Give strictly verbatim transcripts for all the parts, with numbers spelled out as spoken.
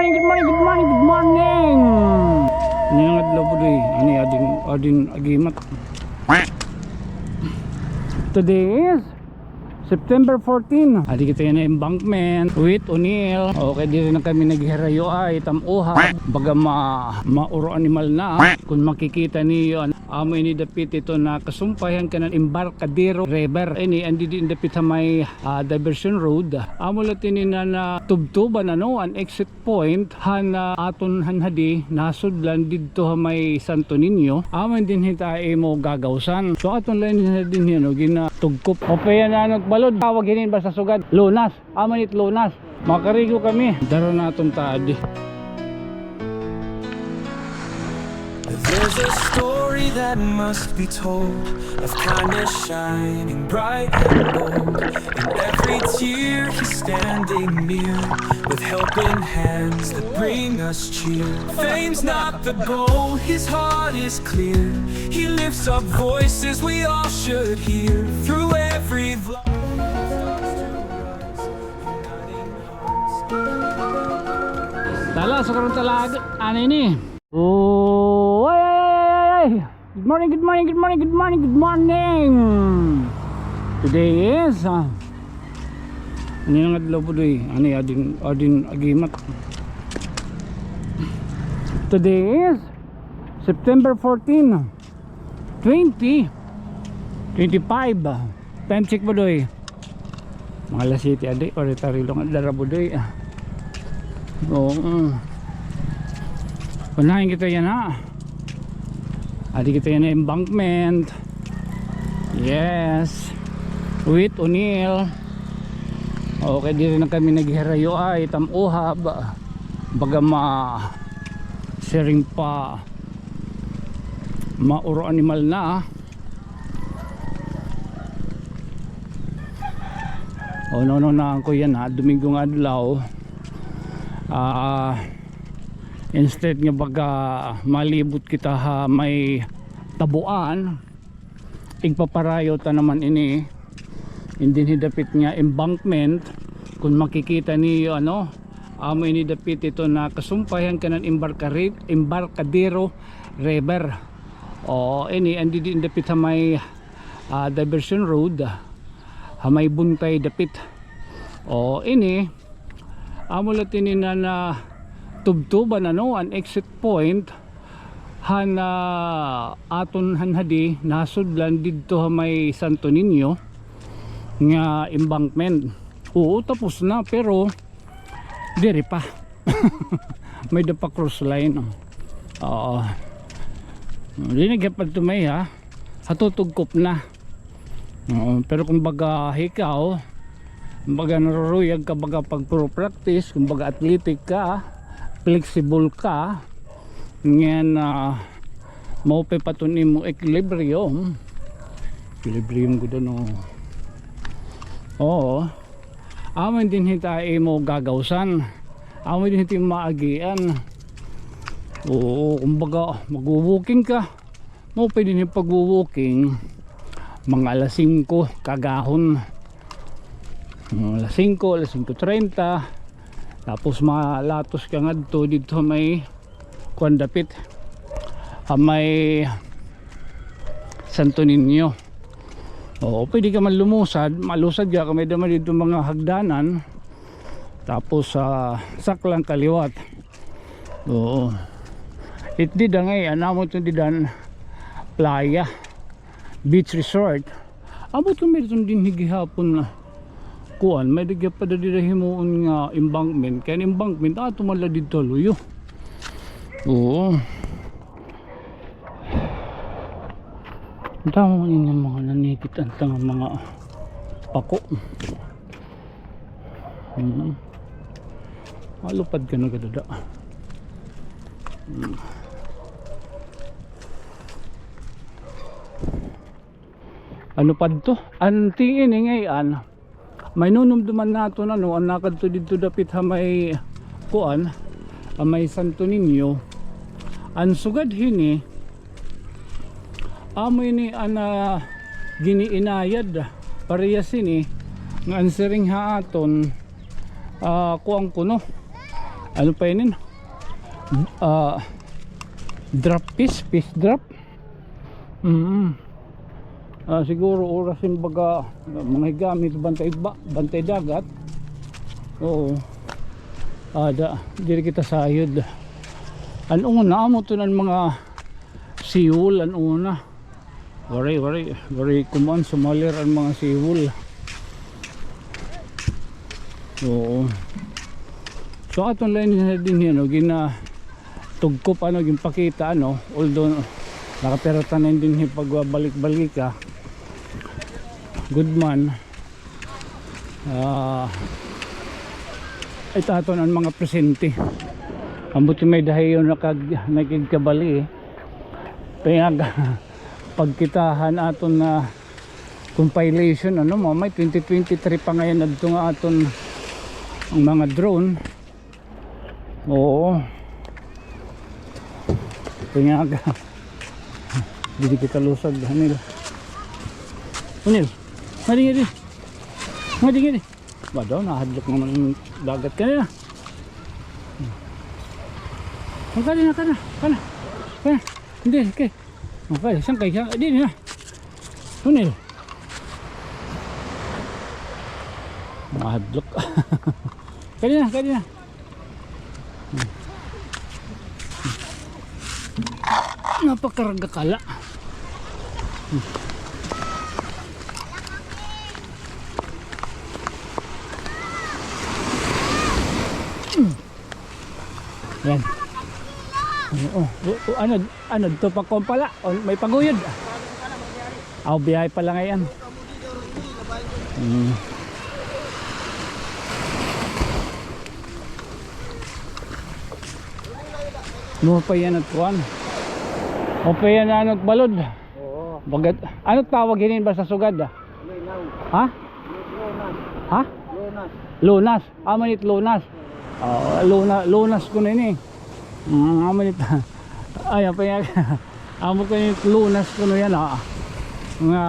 Good morning, good morning, good morning. Ngayong adlaw po, doy. Ani, adin, adin agimat. Today is September fourteen. Adi kita yana embankment with O'Neill. Okay, diri na kami naghirayo ay tam-uha. Baga ma-, mauro animal na. Kung makikita niyo, amo ini dapit ito nakasumpay han kanan Embarcadero River. Ini, andi di dapit ha may, ah, diversion road. Amo la tini na, na tubtuban, ano, an exit point han, ah, aton han hadi, nasudlan didto ha may Santo Niño. Amo dinhi ta imo gagawsan. So, aton la ini dinhi, ano, ginatugkop. Ope yan, ano, balod. Tawag hinin basta sugad Lunas. Amo nit Lunas. Makarigo kami. Dara naton ta adi. There's a story that must be told of kindness shining bright and bold. In every tear, he's standing near with helping hands that bring us cheer. Fame's not the goal, his heart is clear. He lifts up voices we all should hear through every vlog. Tala, sa karon talaga, ano ini? Oh, ay, ay, ay, ay, ay, ay. Good morning, good morning, good morning, good morning, good morning. Today is, ah, ano yung adlaw po, doy? Ano yung adin, adin agimat? Today is September fourteen, twenty twenty-five. Time check po, doy. Mga alas siyete adi, orita rilo nga dara, Budoy, ah. Oo. Unahin kita yana. Adi kita yana embankment. Yes. With O'Neill. Okay, diri na kami naghirayo ay tam-uha ba. Baga ma-, siring pa, mauro animal na. O, no, no, na ko yana, Domingo nga adlaw. Ah, instead nga baga malibot kita ha may tabuan, igpaparayo ta naman ini. Dinhi dapit nga embankment, kung makikita niyo, ano, amo ini dapit ito nakasumpay han kanan Embarcari-, Embarcadero River. O, ini, andi di dapit ha may, ah, diversion road, ha may buntay dapit. O, ini, amo la tini na, na tubtuban, ano, an exit point han, ah, aton han hadi, nasudlan didto ha may Santo Niño nga embankment. Oo, tapos na, pero diri pa. May da pa cross line, oh. Oo. Diri na gyapon tumay, ha. Hatutugkop na. Oo, pero kung baga hikaw, kung baga naruruyag ka, baga pag pro practice, kung baga athletic ka, flexible ka, ngan, ah, maupay pa ton imo equilibrium. Equilibrium gud, ano. Oo. Amo dinhi ta imo gagawsan. Amo dinhi ta imo maagian. Oo, kumbaga, magwo-walking ka. Maupay dinhi pagwo-walking. Mga alas singko, kaagahon. Mga alas singko, alas singko treinta. Tapos malatos ka ngadto didto may kuan dapit. Ha may Santo Niño. Oo, pwede ka man lumusad, malusad ka, kay may-ada man didto mga hagdanan. Tapos, ah, saklang kaliwat. Oo. It dida ngay-an, amo iton dida nga playa, beach resort. Amo iton, may-ada iton dinhi gihapon nga kuan, may-ada gihap pa dida himuon nga embankment. Kay an embankment, ato man la didto ha luyo. Oo. Damo man ini nga mga nanikit-an ta nga mga pako. Hmm. Malupad ka na kadada. Hmm. Ano pa dito? An tingin, eh, ngay-an. May nunumduman naton, ano, an nakadto didto dapit ha may kuan, ha may Santo Niño. An sugad hini, amo ini an, ah, giniinayad, parehas hini nga an siring ha aton, ah, kuan kuno. Ano pa inin? Ah, drop fish, fish drop. Mm. Ah, siguro oras hin baga, mga higamit, bantay ba, bantay dagat. Oo. Ada, diri kita sayod. An una, amo to an mga seawall, an una. Waray, waray, waray kuman, sumalir an mga seawall. Oo. So, aton la ini dinhi, ano, gina-, tugkop, ano, ginpakita, ano, although nakapira tanan dinhi pagbalik-balika. Good man. Ah, ito aton an mga presente. Ambot may dahiyon na kag-, nakigkabali, eh. Kaya nga, pagkitahan aton na compilation, ano, mamay twenty twenty-three pa ngayon adto nga aton an mga drone. Oo. Pinyaga. Diri kita lusag, Hanil. Hanil. Ngadi, ngadi. Ngadi, ngadi. Ba daw, nahadlok naman an dagat kanina. Ang kanina, kana, kana. Kana. Hindi, okay. Okay, saan kayo? Di na. Tunel. Mahadlok. Kadi na, kadi na. Napakarga kala. Yan. Oo, oo, ano, ano, to pa kuan pala. O, may paguyod. Aw, biyahe pala ngayon. Hmm. Mo pa yan at kuan. O pa yan, ano, balod. Oo. Bagat, ano tawag hinin ba sa sugad, ah? Linaw. Ha? Lunas. Ha? Lunas. Lunas. Amo nit lunas. Oh, luna-, lunas kuno ini. Mm, amo nit. Ay, apa yan? Amo kuno nit lunas kuno yan, ah. Nga,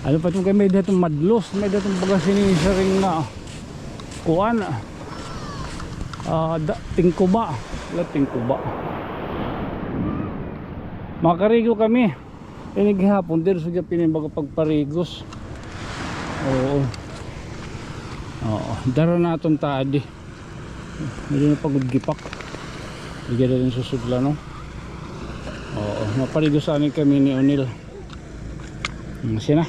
ano pa itong kay may datong madlos, may datong baga sinisiring nga kuan. Ah, da-, tingkuba. Wala, tingkuba. Makarigo kami. Ini gihapon, diri sa gihapon ini baga pagparigos. Oo. Oo, dara naton ta adi. Diri na pagod gipak. Bigyan natin susugla, no? Oo, maparigos ani kami ni Unil. Hmm, siya na.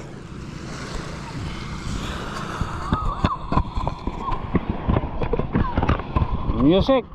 Music.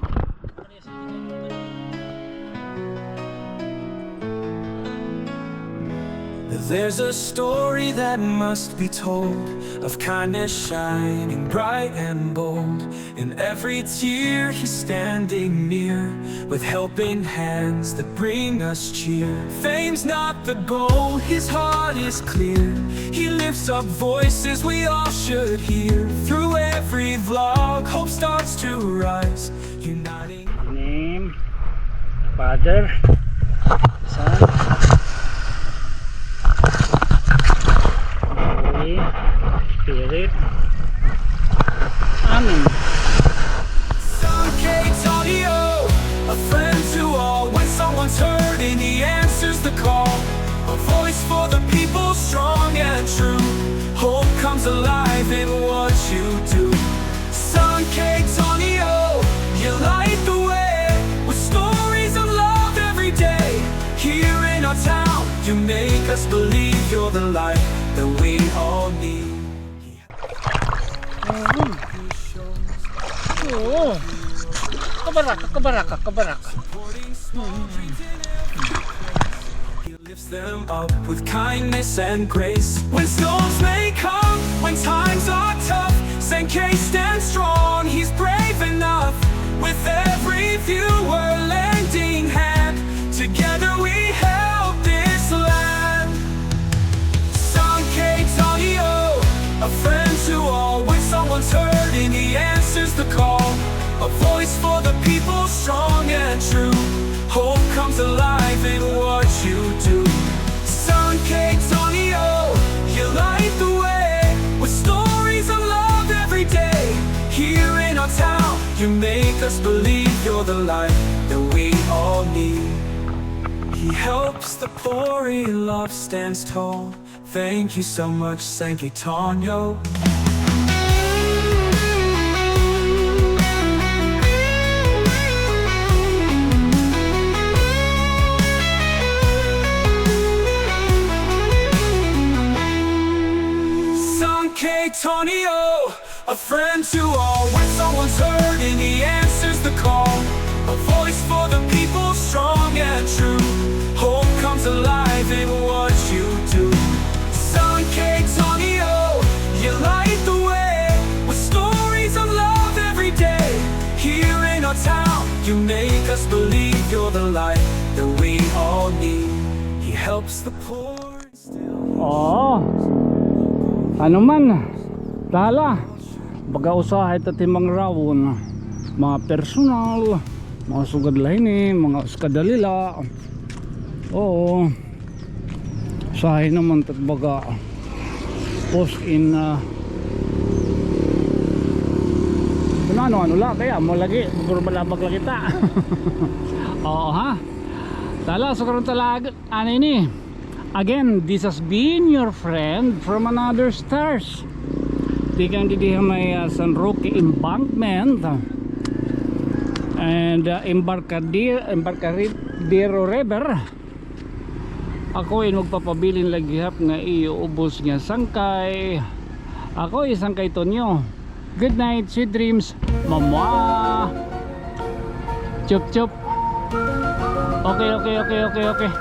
There's a story that must be told of kindness shining bright and bold. In every tear, he's standing near, with helping hands that bring us cheer. Fame's not the goal, his heart is clear. He lifts up voices we all should hear. Through every vlog, hope starts to rise. Uniting. Name, Father, Son, Holy Spirit. Amen. Son K Tonio, a friend to all. When someone's hurting, he answers the call. A voice for the people, strong and true. Hope comes alive in what you do. Son K Tonio, you light the way with stories of love every day. Here in our town, you make us believe you're the light that we all need. Oo. Kabaraka, kabaraka, kabaraka. Lifts them up with kindness and grace. When storms may come, when times are tough, Saint K stands strong, he's brave enough. With every viewer lending hand, together we help this land. Son K Tonio, a friend to all. When someone's hurting, he answers the call. A voice for the people, strong and true. Hope comes alive in what you do. Son K Tonio, you light the way with stories of love every day. Here in our town, You make us believe you're the light that we all need. He helps the poor, he love stands tall. Thank you so much, Sangkay Tonyo. Sangkay Tonyo, a friend to all. When someone's hurting, he answers the call. A voice for the people, strong and true. Hope comes alive in what you do. Sangkay Tonyo, you light the way with stories of love every day. Here in our town, you make us believe you're the light that we all need. He helps the poor. Oo. Ano man, tala. Baga usahay ta timangrawon. Mga personal, mga sugad la hini, mga usa ka dalila. Oo. Usahay naman ta it baga post in, ah, kun ano-ano la, kay amo lagi, puro balabag la kita. Oo, ha? Tala, so karon tala, ano ini? Again, this has been your friend from another stars. Tikang didi ha may, ah, San Roque Embankment. And, ah, Embarcadero, Embarcadero River. Ako in magpapabilin la gihap nga iyo ubos nga sangkay. Ako in Sangkay Tonyo. Good night, sweet dreams. Mamwa. Chup, chup. Okay, okay, okay, okay, okay.